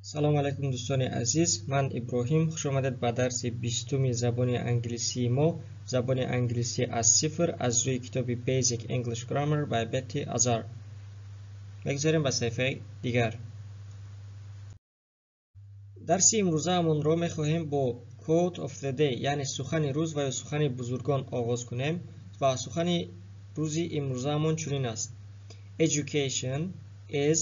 Салом алайкум, дӯстони азиз, ман Иброҳим. Хуш омадед ба дарси 20-уми забони англисии мо, забони англисӣ аз сифр, аз рӯи китоби Basic English Grammar by Betty Azar. Мегузарем ба саҳифаи дигар. Дарси имрӯзаамонро мехоҳем бо Quote of the Day, яъне сухани рӯз ва ё сухани бузургон оғоз кунем ва сухани рӯзи имрӯзаамон чунин аст: Education is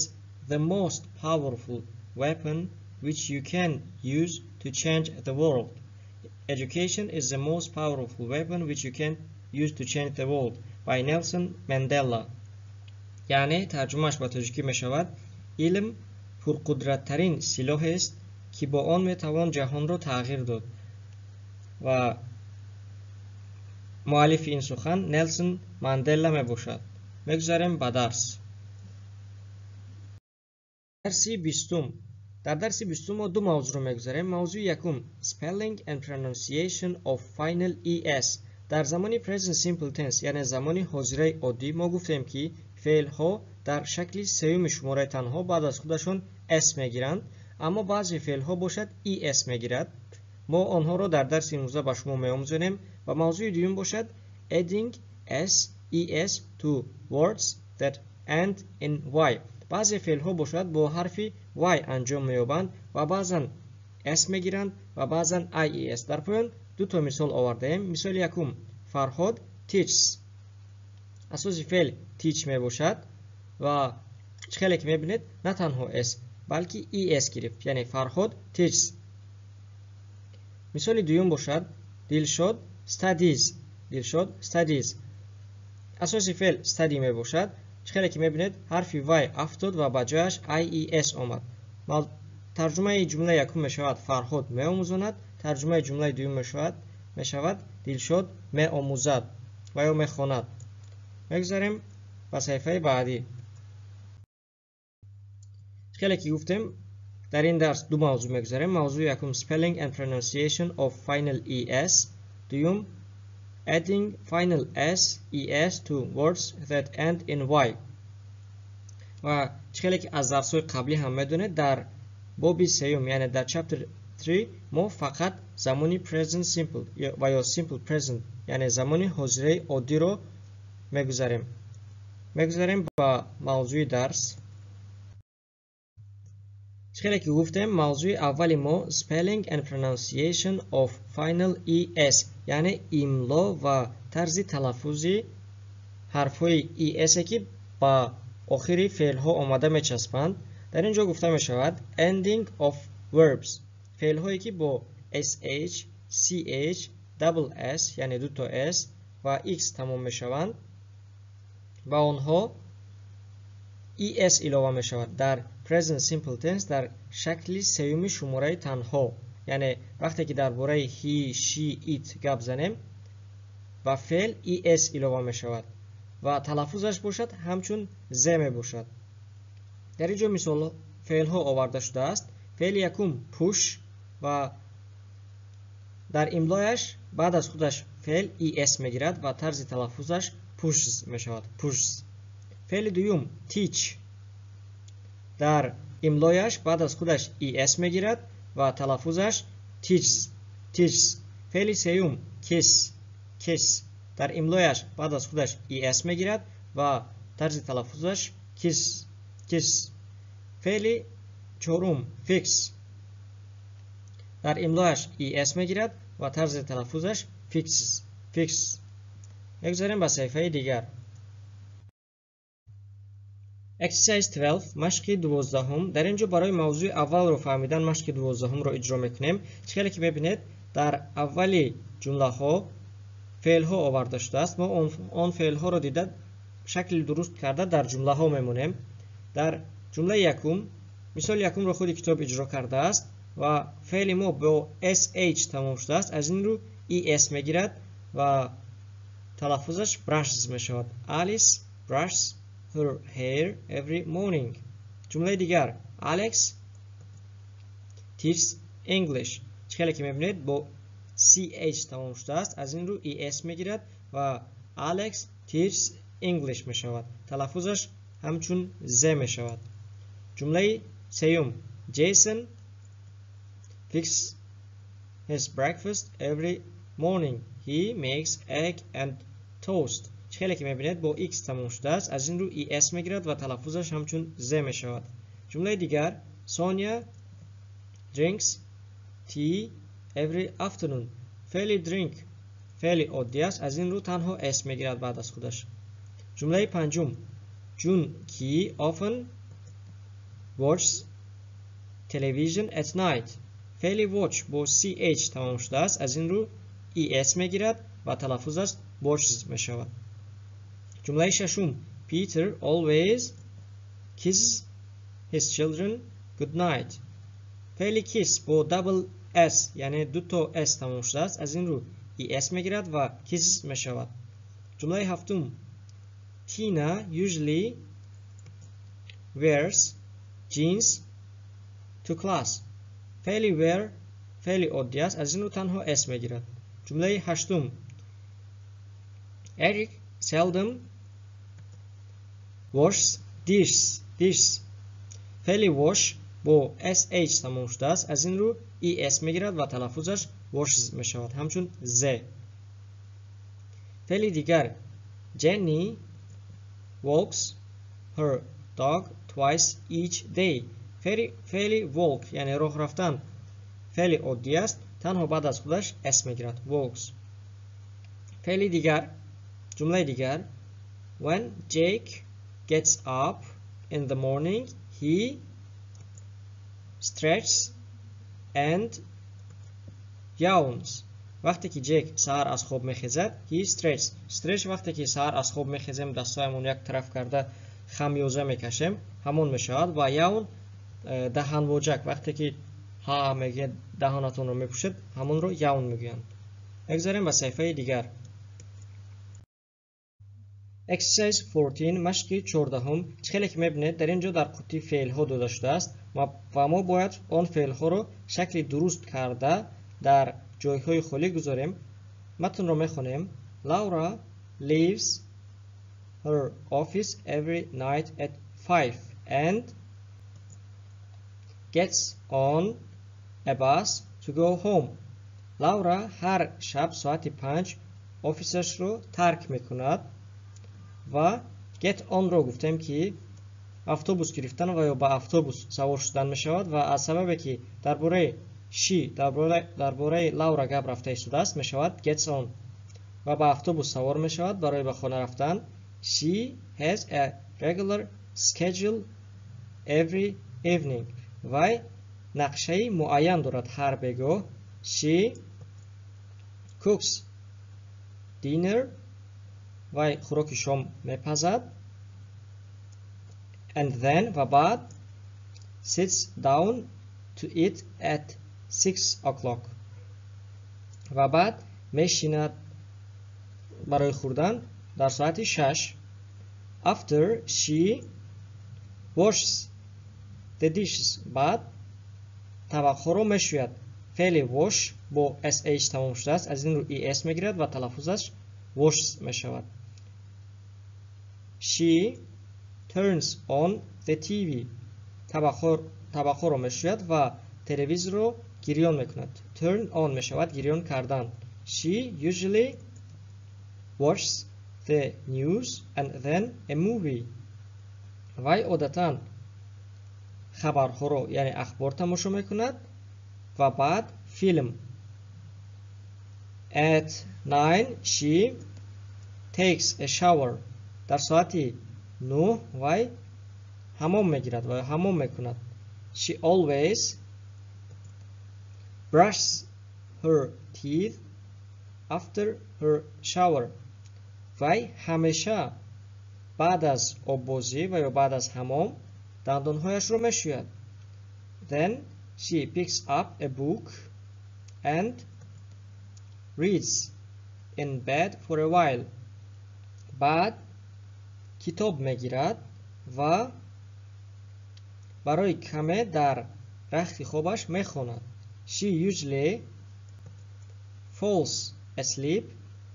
the most powerful weapon which you can use to change the world. Education is the most powerful weapon which you can use to change the world, by Nelson Mandela. Яъне тарҷумааш ба тоҷикӣ мешавад: илм пурқудраттарин силоҳест, ки бо он метавон ҷаҳонро тағйир дод. Ва муаллифи ин сухан Нелсон Мандела мебошад. Мегузарем ба дарс. Дарси 20-ум. Дар дарси 20-ум мо ду мавзӯъро мегузарем. Мавзӯи якум: Spelling and pronunciation of final es. Дар замони present simple tense, яъне замони ҳозираи оддӣ, мо гуфтем, ки феълҳо дар шакли сеюми шумораи танҳо баъд аз худашон s мегиранд, аммо баъзе феълҳо бошад es мегирад. Мо онҳоро дар дарси имрӯза ба шумо меомӯзонем. Ва мавзӯи дуюм бошад adding s, es to words that end in y. Баъзе феълҳо бошад бо ҳарфи y анҷом меёбанд ва баъзан s мегиранд ва баъзан ies. Дар поён ду то мисол овардаем. Мисоли якум: Фарҳод teaches. Асоси феъл teach мебошад ва чӣ хеле ки мебинед, на танҳо s, балки es гирифт, яъне Фарҳод teaches. Мисоли дуюм бошад Дилшод studies. Дилшод studies. Асоси феъл study мебошад. Чӣ хеле ки мебинед, ҳарфи y афтод ва ба ҷояш ies омад. Тарҷумаи ҷумлаи якум мешавад Фарҳод меомӯзонад, тарҷумаи ҷумлаи дуюм мешавад Дилшод меомӯзад ва ё мехонад. Мегузарем ба саҳифаи баъдӣ. Хеле ки гуфтем, дар ин дарс ду мавзӯъ мегузарем. Мавзӯи якум: Spelling and pronunciation of final es, дуюм: adding final s, es to words that end in y. Ва чӣ хеле ки аз дарсҳои қаблӣ ҳам медонед, дар боби сеюм, яъне дар chapter 3, мо фақат замони present simple ва ё simple present, яъне замони ҳозираи оддиро мегузарем. Мегузарем ба мавзӯи дарс. Чӣ хеле ки гуфтем, мавзӯи аввали мо spelling and pronunciation of final es, яъне имло ва тарзи талаффузи ҳарфҳои es, ки ба охири феълҳо омада мечаспанд. Дар ин ҷо гуфта мешавад ending of verbs: феълҳое, ки бо sh, ch, double s, яъне дуто s, ва x тамом мешаванд, ба онҳо es илова мешавад дар present simple tense, дар шакли сеюми шумораи танҳо. Яъне вақте ки дар бораи he, she, it гап занем, ба феъл es илова мешавад ва талаффузаш бошад ҳамчун з мебошад. Дар ин ҷо мисол феълҳо оварда шудааст. Феъли якум push ва дар имлояш баъд аз худаш феъл es мегирад ва тарзи талаффузаш pushes мешавад, pushes. Феъли дуюм teach, дар имлояш баъд аз худаш es мегирад ва талаффузаш teaches, teaches. Феъли сеюм kiss, kiss, дар имлояш баъд аз худаш es мегирад ва тарзи талаффузаш kiss, kiss. Феъли чорум fix, дар имлояш es мегирад ва тарзи талаффузаш fixes, fixes. Мегузарем ба саҳифаи дигар. Exercise 12, машқи 12-ум. Дар ин ҷо барои мавзӯи аввалро фаҳмидан машқи 12-умро иҷро мекунем. Чӣ хеле ки мебинед, дар аввали ҷумлаҳо феълҳо оварда шудааст. Мо он феълҳоро дида, шакли дуруст карда дар ҷумлаҳо мемонем. Дар ҷумлаи якум мисоли якумро худи китоб иҷро кардааст ва феъли мо бо sh тамом шудааст, аз ин рӯ es мегирад ва талаффузаш brushes мешавад. Alice brushes her hair every morning. Ҷумлаи дигар: Alex teaches English. Чӣ хеле ки мебинед, бо ch тамом шудааст, аз ин рӯ es мегирад ва Alex teaches English мешавад, талаффузаш ҳамчун з мешавад. Ҷумлаи сеюм: Jason fixes his breakfast every morning. He makes egg and toast. Хеле ки мебинед, бо X тамом шудааст, аз ин рӯ ES мегирад ва талаффузаш ҳамчун Z мешавад. Ҷумлаи дигар: Sonia drinks tea every afternoon. Феъли drink феъли оддӣ аст, аз ин рӯ танҳо S мегирад баъд аз худаш. Ҷумлаи панҷум: Jun Ki often watches television at night. Феъли watch бо CH тамом шудааст, аз ин рӯ ES мегирад ва талаффузаш watches мешавад. Ҷумлаи шашум: Peter always kisses his children good night. Феъли kiss бо double S, яъне дуто S тамом шудааст, аз ин рӯ ES мегирад ва kisses мешавад. Ҷумлаи ҳафтум: Tina usually wears jeans to class. Феъли wear феъли оддӣ аст, аз ин рӯ танҳо S мегирад. Ҷумлаи ҳаштум: Eric seldom washes dishes. Феъли wash бо SH тамом шудааст, аз ин рӯ ES мегирад ва талаффузаш washes мешавад, ҳамчун Z. Феъли дигар: Jenny walks her dog twice each day. Феъли walk, яъне роҳ рафтан, феъли оддӣ аст, танҳо баъд аз худаш S мегирад, walks. Феъли дигар, ҷумлаи дигар: When Jake gets up in the morning, he stretches and yawns. Вақте ки Ҷек саҳар аз хоб мехезад, he stretches. Stretch, вақте ки саҳар аз хоб мехезем, дастҳоямон як тараф карда хамёза мекашем, ҳамон мешавад. Ва yawn, даҳанвоҷак, вақте ки ҳа мегӯяд, даҳонатонро мепӯшед, ҳамонро yawn мегӯянд. Мегузарем ба саҳифаи дигар. Exercise 14, машқи 14-ум. Чӣ хеле ки мебинед, дар ин ҷо дар қуттӣ феълҳо дода шудааст ва мо бояд он феълҳоро шакли дуруст карда дар ҷойҳои холӣ гузорем. Матнро мехонем. Laura leaves her office every night at 5 and gets on a bus to go home. Лаура ҳар шаб соати 5 офисашро тарк мекунад ва get on-ро гуфтем, ки автобус гирифтан ва ё ба автобус савор шудан мешавад. Ва аз сабабе ки дар бораи she, дар бораи Лаура гап рафта истодааст, мешавад gets on ва ба автобус савор мешавад барои ба хона рафтан. She has a regular schedule every evening. Вай нақшаи муайян дорад ҳар бегоҳ. She cooks dinner. Вай хӯроки шом мепазад. And then, ва баъд, sits down to eat at 6 o'clock. Ва баъд мешинад барои хӯрдан дар соати 6. After she washes the dishes. Баъд табақҳоро мешӯяд. Феъли wash бо sh тамом шудааст, аз ин рӯ es мегирад ва талаффузаш washes мешавад. She turns on the TV. Табақҳоро мешӯяд ва телевизорро гирён мекунад. Turn on мешавад гирён кардан. She usually watches the news and then a movie. Вай одатан хабарҳоро, яъне ахбор, тамошо мекунад ва баъд филм. At 9 she takes a shower. Дар соати 9 вай ҳамом мегирад ва ҳамом мекунад. She always brushes her teeth after her shower. Вай ҳамеша баъд аз оббозӣ ва ё баъд аз ҳамом дандонҳояшро мешӯяд. Then she picks up a book and reads in bed for a while. Баъд китоб мегирад ва барои каме дар рахти хобаш мехонад. She usually falls asleep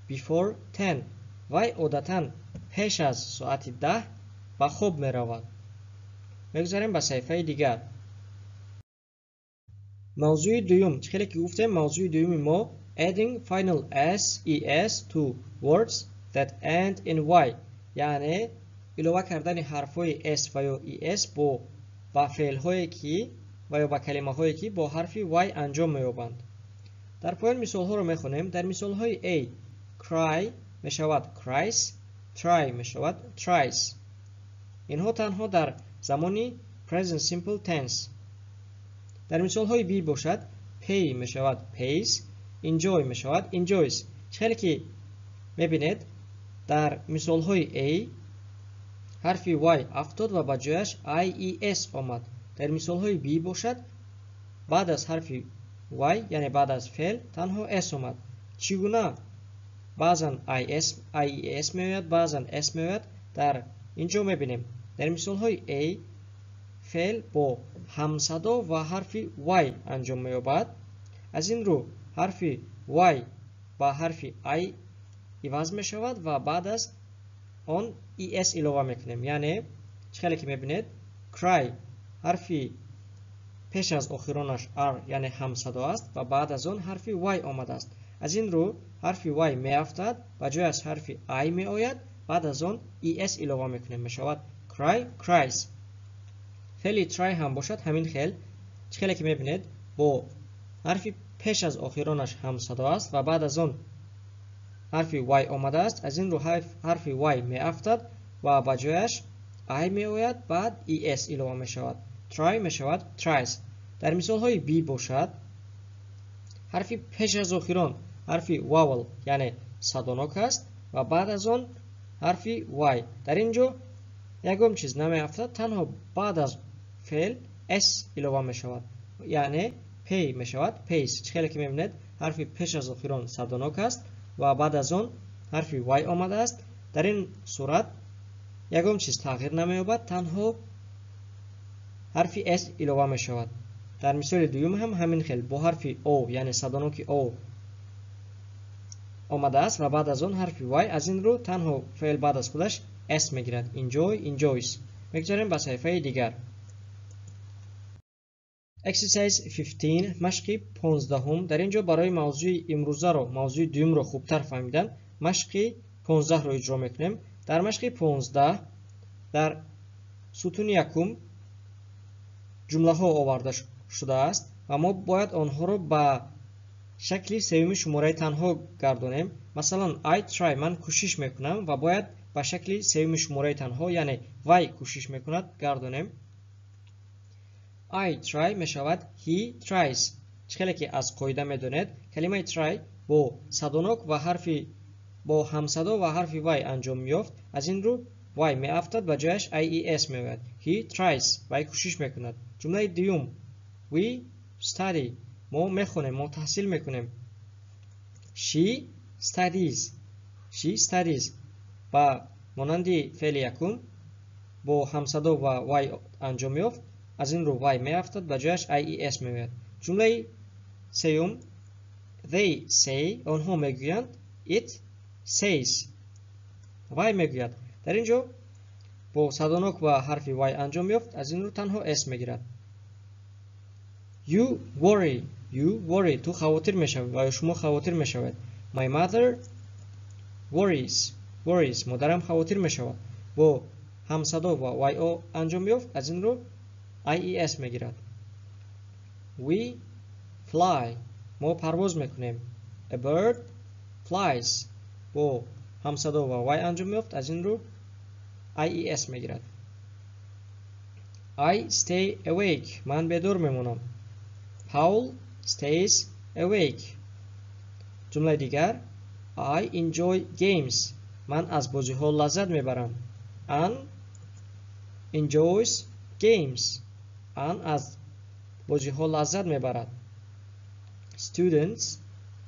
before 10. Вай одатан пеш аз соати 10 ба хоб меравад. Мегузарем ба саҳифаи дигар. Мавзӯи дуюм, чӣ хеле ки гуфтем, мавзӯи дуюми мо adding final s, es to words that end in y, яъне илова кардани ҳарфҳои s ва ё es бо ба феълҳое ки ва ё ба калимаҳое ки бо ҳарфи y анҷом меёбанд. Дар поён мисолҳоро мехонем. Дар мисолҳои a cry мешавад cries, try мешавад tries. Инҳо танҳо дар замони present simple tense. Дар мисолҳои b бошад pay мешавад pays, enjoy мешавад enjoys. Чӣ хеле ки мебинед, дар мисолҳои a ҳарфи y афтод ва ба ҷояш ies омад. Дар мисолҳои b бошад баъд аз ҳарфи y, яъне баъд аз феъл, танҳо s омад. Чӣ гуна баъзан is, ies меояд, баъзан s меояд, дар ин ҷо мебинем. Дар мисолҳои a феъл бо ҳамсадо ва ҳарфи y анҷом меёбад. Аз ин рӯ ҳарфи y ба ҳарфи i иваз мешавад ва баъд аз он es илова мекунем. Яъне чӣ хеле ки мебинед, cry ҳарфи пеш аз охиронаш r, яъне ҳамсадо аст ва баъд аз он ҳарфи y омадааст. Аз ин рӯ ҳарфи y меафтад, ба ҷояш ҳарфи i меояд, баъд аз он es илова мекунем, мешавад cry, cries. Феъли try ҳам бошад ҳамин хел. Чӣ хеле ки мебинед, бо ҳарфи пеш аз охиронаш ҳамсадо аст ва баъд аз он ҳарфи y омадааст. Аз ин рӯ ҳарфи y меафтад ва ба ҷояш i меояд, баъд es илова мешавад. Try мешавад tries. Дар мисолҳои b бошад ҳарфи пеш аз охирон ҳарфи vowel, яъне садонок аст ва баъд аз он ҳарфи y. Дар ин ҷо ягон чиз намеафтад, танҳо баъд аз феъл s илова мешавад, яъне pay мешавад pays. Чӣ хеле ки мебинед, ҳарфи пеш аз охирон садонок аст ва баъд аз он ҳарфи y омадааст. Дар ин сурат ягон чиз тағйир намеёбад, танҳо ҳарфи s илова мешавад. Дар мисоли дуюм ҳам ҳамин хел бо ҳарфи o, яъне садоноки o омадааст ва баъд аз он ҳарфи y. Аз ин рӯ танҳо феъл баъд аз худаш s мегирад. Enjoy, enjoys. Мегузарем ба саҳифаи дигар. Exercise 15, машқи 15. Дар ин ҷо барои мавзӯи имрӯзаро, мавзӯи дуюмро хубтар фаҳмидан, машқи 15-ро иҷро мекунем. Дар машқи 15 дар сутуни якум ҷумлаҳо оварда шудааст ва мо бояд онҳоро ба шакли сеюми шумораи танҳо гардонем. Масалан, I try, ман кӯшиш мекунам, ва бояд ба шакли сеюми шумораи танҳо, яъне вай кӯшиш мекунад, гардонем. I try мешавад he tries. Чӣ хеле ки аз қоида медонед, калимаи try бо садонок ва ҳарфи бо ҳамсадо ва ҳарфи y анҷом меёфт. Аз ин рӯ y меафтад, ба ҷояш ies меояд. He tries, вай кӯшиш мекунад. Ҷумлаи дуюм we study, мо мехонем, мо таҳсил мекунем. She studies, she studies ба монанди феъли якум бо ҳамсадо ва y анҷом меёфт. Аз ин рӯ y меафтад, ба ҷояш ies меояд. Ҷумлаи сеюм they say, онҳо мегӯянд, it says, вай мегӯяд. Дар ин ҷо бо садонок ва ҳарфи y анҷом меёфт, аз ин рӯ танҳо s мегирад. You worry, you worry, ту хавотир мешавӣ ва ё шумо хавотир мешавед. My mother worries, worries, модарам хавотир мешавад. Бо ҳамсадо ва yo анҷом меёфт, аз ин рӯ ies мегирад. We fly, мо парвоз мекунем. A bird flies, бо ҳамсадо ва y анҷом меёфт, аз ин рӯ ies мегирад. I stay awake, ман бедор мемонам. Paul stays awake. Ҷумлаи дигар I enjoy games, ман аз бозиҳо лаззат мебарам. Ann enjoys games, Ann аз бозиҳо лаззат мебарад. Students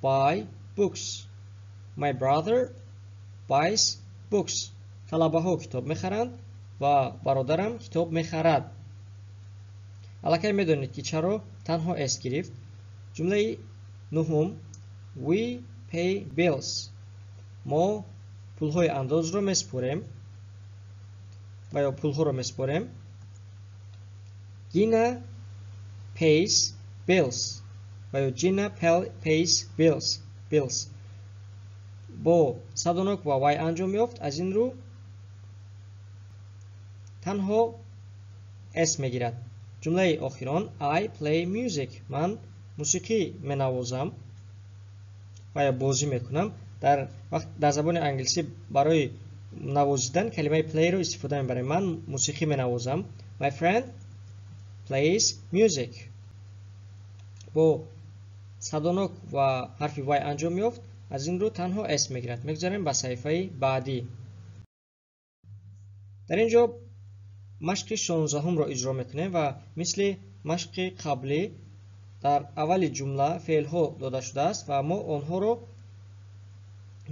buy books. My brother buys books. Талабаҳо китоб мехаранд ва бародарам китоб мехарад. Аллакай медонед ки чаро танҳо s гирифт. Ҷумлаи нуҳум we pay bills, мо пулҳои андозро месупорем ва ё пулҳоро месупорем. Gina pays bills ва ё Gina pays bills. Bills бо садонок ва y анҷом ёфт, аз ин рӯ танҳо s мегирад. Ҷумлаи охирон I play music. Ман мусиқӣ менавозам ва ё бозӣ мекунам. Дар забони англисӣ барои навозидан калимаи play-ро истифода мебарем. Ман мусиқӣ менавозам. My friend plays music. Бо садонок ва ҳарфи y анҷом ёфт, аз ин рӯ танҳо s мегирад. Мегузарем ба саҳифаи баъдӣ. Дар ин ҷо машқи 16-ро иҷро мекунем ва мисли машқи қаблӣ дар аввали ҷумла феълҳо дода шудааст ва мо онҳоро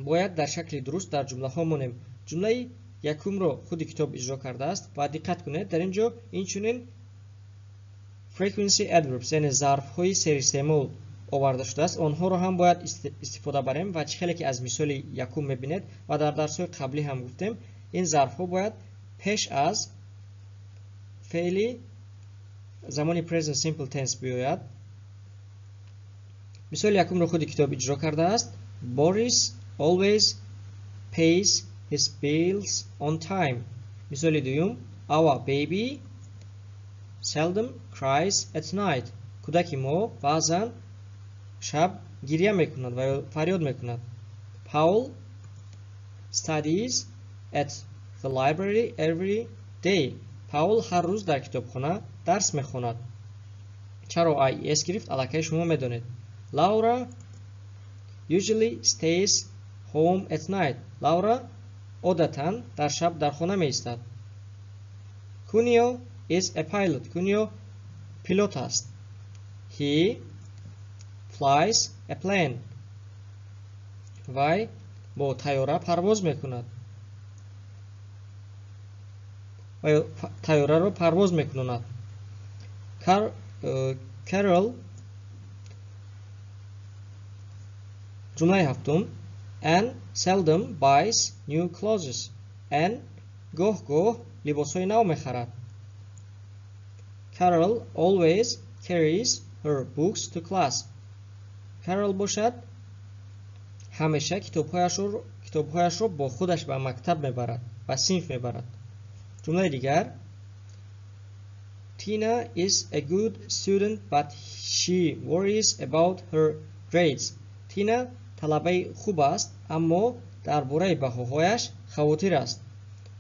бояд дар шакли дуруст дар ҷумлаҳо монем. Ҷумлаи якумро худи китоб иҷро кардааст ва диққат кунед, дар ин ҷо инчунин frequency adverbs, яъне зарфҳои серистеъмол оварда шудааст. Онҳоро ҳам бояд истифода барем ва чӣ хеле ки аз мисоли якум мебинед ва дар дарсҳои қаблӣ ҳам гуфтем, ин зарфҳо бояд пеш аз феъли замони present simple tense биёяд. Мисоли якумро худи китоб иҷро кардааст. Boris always pays his bills on time. Мисоли дуюм, our baby seldom cries at night. Кӯдаки мо баъзан шаб гиря мекунад ва ё фарёд мекунад. Paul studies at the library every day. Paul ҳар рӯз дар китобхона дарс мехонад. Чаро IES гирифт, аллакай шумо медонед. Laura usually stays home at night. Laura одатан дар шаб дар хона меистад. Kunio is a pilot. Kunio пилот аст. He flies a plane. Вай бо тайёра парвоз мекунад. Ва тайёраро парвоз мекунад. Carol, ҷумлаи ҳафтум, Ann seldom buys new clothes. Ann гоҳ-гоҳ либосҳои нав мехарад. Carol always carries her books to class. Carol бошад ҳамеша китобҳояшро бо худаш ба мактаб мебарад, ба синф мебарад. Ҷумлаи дигар, Tina is a good student but she worries about her grades. Tina талабаи хуб аст, аммо дар бораи баҳоҳояш хавотир аст.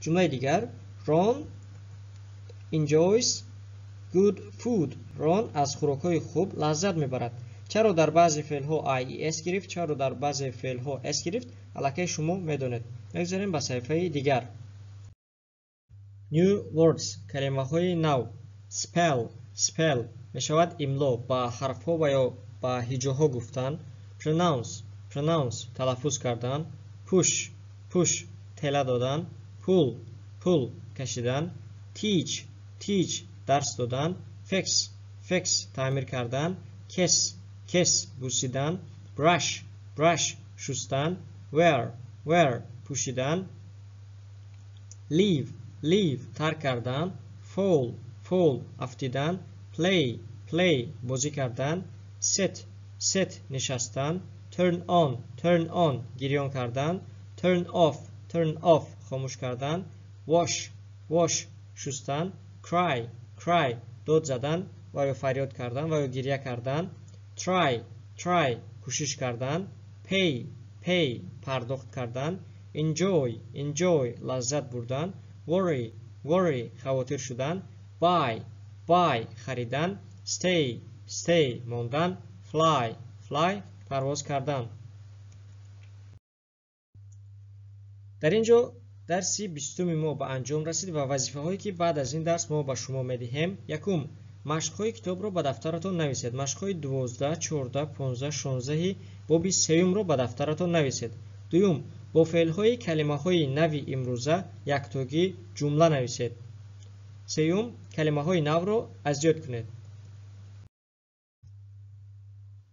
Ҷумлаи дигар, Ron enjoys good food. Ron аз хӯрокҳои хуб лаззат мебарад. Чаро дар баъзе феълҳо IES гирифт, чаро дар баъзе феълҳо S гирифт, аллакай шумо медонед. Мегузарем ба саҳифаи дигар. New words, калимаҳои нав. Spell, spell мешавад имло, ба ҳарфҳо ва ё ба ҳиҷоҳо гуфтан. Pronounce, pronounce талаффуз кардан. Push, push тела додан. Pull, pull кашидан. Teach, teach дарс додан. Fix, fix таъмир кардан. Kiss, kiss бусидан. Brush, brush шустан. Wear, wear пӯшидан. Leave, leave тарк кардан. Fall, fall афтидан. Play, play бозӣ кардан. Sit, sit нишастан. Turn on, turn on гирён кардан. Turn off, turn off хомӯш кардан. Wash, wash шустан. Cry, cry дод задан ва ё фарёд кардан ва ё гиря кардан. Try, try кӯшиш кардан. Pay, pay пардохт кардан. Enjoy, enjoy лаззат бурдан. Worry, worry хавотир шудан. Buy, buy харидан. Stay, stay мондан. Fly, fly парвоз кардан. Дар ин ҷо дарси 20-уми мо ба анҷом расид ва вазифаҳое ки баъд аз ин дарс мо ба шумо медиҳем. Якум, машқҳои китобро ба дафтаратон нависед. Машқҳои 12, 14, 15, 16 боби сеюмро ба дафтаратон нависед. Дуюм, бо феълҳои калимаҳои нави имрӯза яктогӣ ҷумла нависед. Сеюм, калимаҳои навро аз ёд кунед.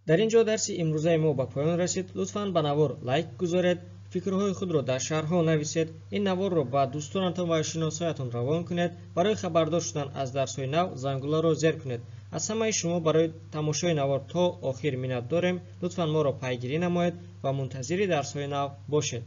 Дар ин ҷо дарси имрӯзаи мо ба поён расид. Лутфан ба навор лайк гузоред, фикрҳои худро дар шарҳҳо нависед, ин наворро ба дӯстонатон ва шиносоятон равон кунед. Барои хабардор шудан аз дарсҳои нав зангуларо зер кунед. Аз ҳамаи шумо барои тамошои навор то охир миннат дорем. Лутфан моро пайгирӣ намоед ва мунтазири дарсҳои нав бошед.